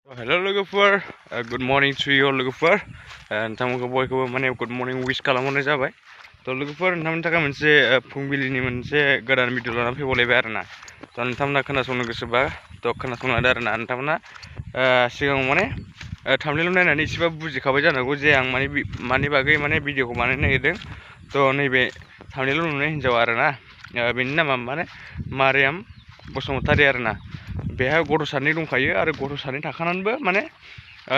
Hello logofer, good morning to you logofer. नोंथांमोनखौ बयखौबो माने good morning wish खालामहरनाय जाबाय। थ' लोगोफोर नोंथांमोननि थाखाय मोनसे फुंबिलिनि मोनसे गोदान भिडिअ लानानै फैबावलायबाय आरोना। थ' नोंथांमोना खोनासंनो गोसोबा थ' खोनासंनो हादों आरोना। नोंथांमोना सिगाङाव माने थाम्बनेइल नायनानै एसेबाबो बुजिखाबाय जानांगौ जे आं मानि बागै माने भिडिअखौ बानायनो नागिरदों। थ' नैबे थाम्बनेइलाव नुनाय हिन्जाव आरोना, बेनि नामा माने मारियाम बसुमतारी आरोना। बेहा गथ' सानै दंखायो आरो गथ' सानै थाखानानैबो माने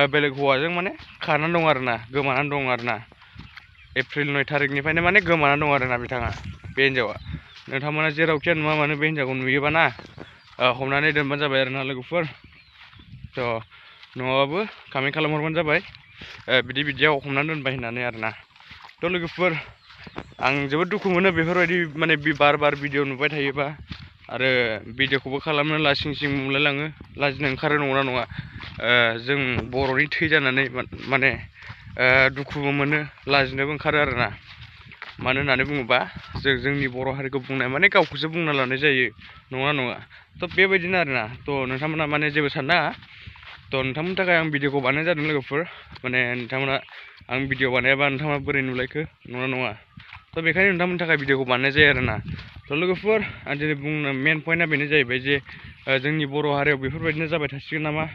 बेलेग हौवाजों माने खारनानै दं आरोना, गोमानानै दं आरोना। एप्रिल 9 थारिखनिफ्रायनो माने गोमानानै दं आरोना बिथाङा, बे हिन्जावा। नोंथांमोना जेरावखि नुवा मानो बे हिन्जावखौ नुयोबा ना हमनानै दोनबानो जाबाय आरोना लोगोफोर। थ' नङाबाबो कमेन्ट खालामहरबानो जाबाय बिदियाव हमनानै दोनबाय होननानै आरोना। थ' लोगोफोर आं जोबोद दुखु मोनो बेफोरबायदि माने बार भिडिअ नुबाय थायोबा आरो भिडिअखौबो खालामनो लासिं सिं मोनलायलाङो, लाजिनो ओंखारो नंगौना नङा। जों बर'नि थै जानानै माने दुखुबो मोनो, लाजिनोबो ओंखारो आरोना। मानो होननानै बुङोबा जोंनि बर' हारिखौ बुंनाय माने गावखौसो बुंना लानाय जायो, नङा नङा। थ' बेबायदिनो आरोना। थ' नोंथांमोना माने जेबो साननाङा। थ' नोंथांमोननि थाखाय आं भिडिअखौ बानायनाय जादों लोगोफोर। माने नोंथांमोना आं भिडिअ बानायाबा नोंथांमोना बोरै नुलायखो, नङा नङा। थ' बेखायनो नोंथांमोननि थाखाय भिडिअखौ बानायनाय जायो आरोना। थ' लोगोफोर आं दिनै बुंनो मेन पइन्टआ बेनो जाहैबाय जे जोंनि बर' हारियाव बेफोरबायदिनो जाबाय थासिगोन नामा,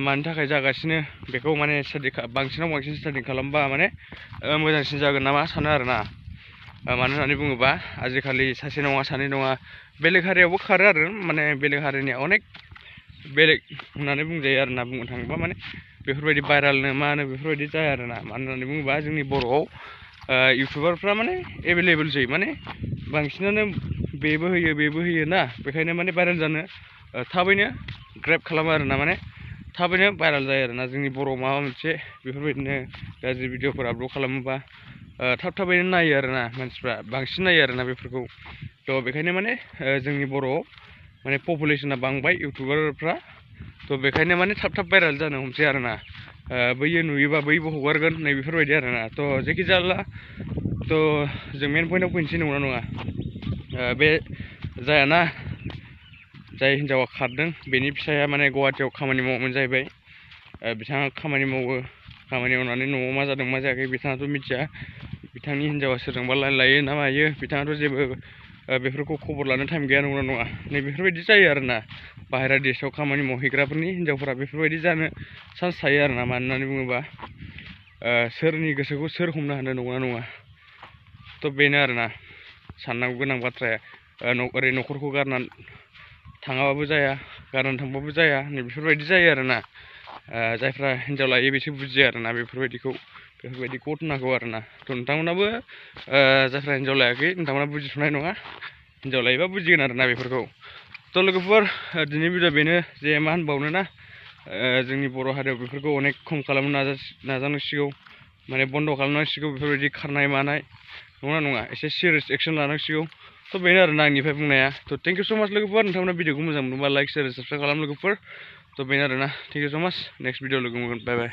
मानि थाखाय जागासिनो बेखौ माने बांसिनाव बांसिन स्टाडि खालामबा माने मोजांसिन जागोन नामा सानो आरोना। मानो होननानै बुङोबा आजिखालि सासे नङा सानै नङा बेलेग हारियावबो खारो आरो, माने बेलेग हारिनिया अनेक बेलेग होननानै बुंजायो आरोना। बुंनो थाङोबा माने बेफोरबायदि भाइरालनो मा होनो बेफोरबायदि जाया आरोना। मानो होननानै बुङोबा जोंनि बर'आव इउटुबारफ्रा माने एभेलेबेलसै, माने बांसिनानो बेबो होयो ना। बेखायनो माने भाइरेल जानो थाबैनो ग्रेब खालामो आरोना, माने थाबैनो भाइरेल जायो आरोना। जोंनि बर'आव माबा मोनसे बेफोरबायदिनो गाज्रि भिडिअफोर आपल'ड खालामोबा थाबैनो नायो आरोना मानसिफ्रा, बांसिन नायो आरोना बेफोरखौ। थ' बेखायनो माने जोंनि बर'आव माने पपुलेसना बांबाय इउटुबारफ्रा। थ' बेखायनो माने थाब भाइरेल जानो हमसै आरोना। बैयो नुयोबा बैबो हगारगोन नै बेफोरबायदि आरोना। थ' जेखि जाला थ' जों मेन पइन्टआव फैनोसै, नंगौना नङा। बे जायाना, जाय हिन्जावा खारदों बेनि फिसाया माने गुवाहाटियाव खामानि मावोमोन जाहैबाय। बिथाङा खामानि मावो, खामानि मावनानै न'आव मा जादों मा जायाखै बिथाङाथ' मिथिया। बिथांनि हिन्जावा सोरजोंबा लाइन लायो ना मायो बिथाङाथ' जेबो बेफोरखौ खबर लानो टाइम गैया, नंगौना नङा। नै बेफोरबायदि जायो आरोना। बाहेरा देशआव खामानि मावहैग्राफोरनि हिन्जावफोरा बेफोरबायदि जानो चान्स थायो आरोना। मानो होननानै बुङोबा सोरनि गोसोखौ सोर हमनो हानो, नंगौना नङा। थ' बेनो आरोना साननांगौ गोनां बाथ्राया। ओरै न'खरखौ गारनानै थाङाबाबो जाया, गारनानै थांबाबो जाया, नै बेफोरबायदि जायो आरोना। जायफ्रा हिन्जाव लायो बिसोर बुजियो आरोना बेफोरबायदि घटनाखौ आरोना। थ' नोंथांमोनाबो जायफ्रा हिन्जाव लायाखै नोंथांमोना बुजिथ'नाय नङा, हिन्जाव लायोबा बुजिगोन आरोना बेफोरखौ। थ' लोगोफोर दिनै भिडिअ बेनो जे मा होनबावनो ना, जोंनि बर' हारियाव बेफोरखौ अनेक खम खालामनो नाजानांसिगौ, माने बन्द' खालामनांसिगौ बेफोरबायदि खारनाय मानाय, नङा नङा। एसे सिरियास एक्सन लानांसिगौ। थ' बेनो आरोना आंनिफ्राय बुंनाया। थ' थेंक इउ स' माच लोगोफोर। नोंथांमोना भिडिअखौ मोजां मोनोबा लाइक शेयार साबसक्राइब खालाम लोगोफोर। थ' बेनो आरोना। थेंक इउ स' माच। नेक्स्ट भिडिअ लोगो मोनगोन। बाय बाय।